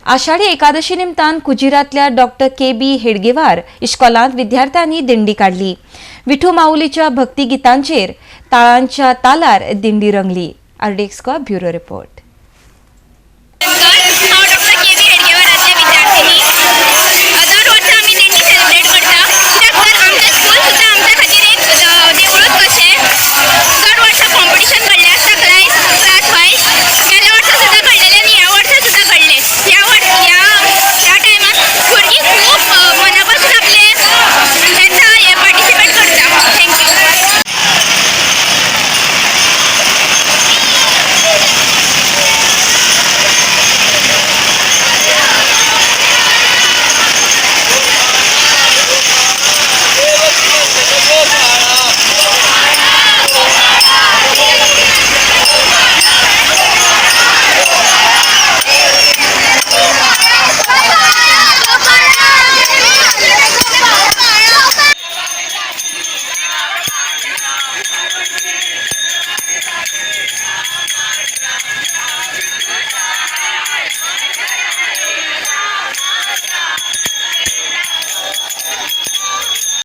आषाढी एकादशी निमतान कुजिरांतल्या doctor K बी हेडगेवार इश्कोलांत विद्यार्थ्यांनी दिंडी काडली. विठू माऊलीच्या भक्ती गितांचेर ताळांच्या तालार दिंडी रंगली. RDX bureau report.